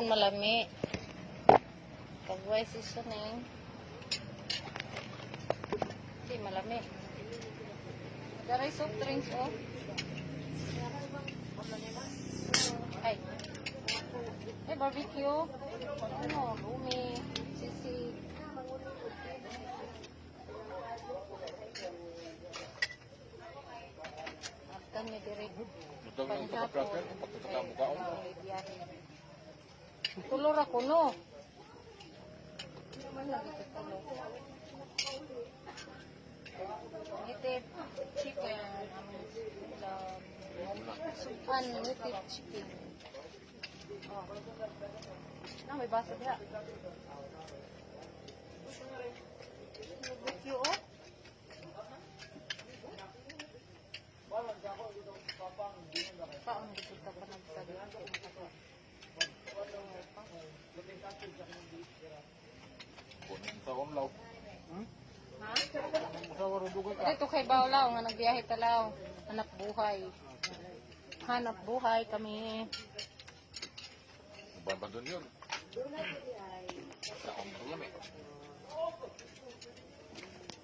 Kung malami. Kagway seasoning. Hindi, malami. Daray soft drinks, oh. Ay. Eh, barbecue. Ano, lumi, sisig. After ni direct. Butang ng pagka-platter, pagkakamukaon. Biyahe. Tulor ako, no? Man lagi ko tulo. Native chicken. Supan, native chicken. Oh. Na, may baso diha. Barbecue, oh. Paon dito ka pa nagsabi. Kunin sa umlaw. Ha? Sa warudugan ka. Dito kay Baolaw nga nagbiyahe talaw. Hanap buhay. Hanap buhay kami. Babadon yun. Sa umlaw eh.